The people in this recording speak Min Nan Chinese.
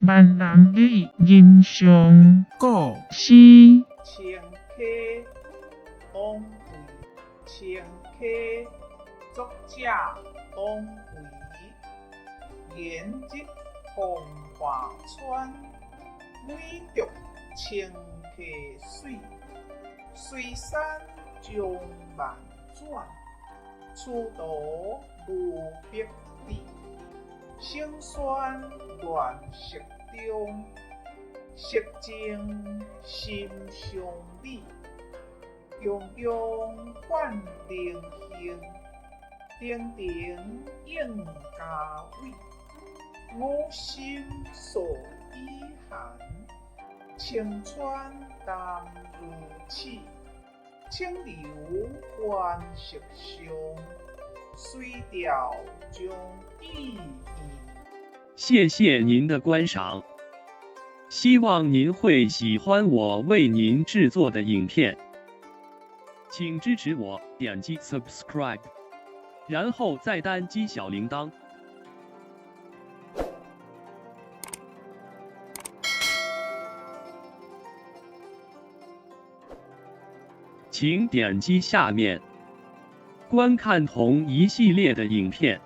閩南語人上古詩。清溪王維，清溪，作者王維。連日風華川，每著清溪水。隨山將萬轉，殊途無別致。升萱亂石中，色靜心相美。迥迥泛靈興，亭亭映嘉偉。五心溯雨寒，清川澹如齒。清流還石上，水調將意韻。謝謝您的觀賞，希望您會喜歡我為您製作的影片，請支持我點擊 subscribe，然後再單擊小鈴鐺。請點擊下面觀看同一系列的影片。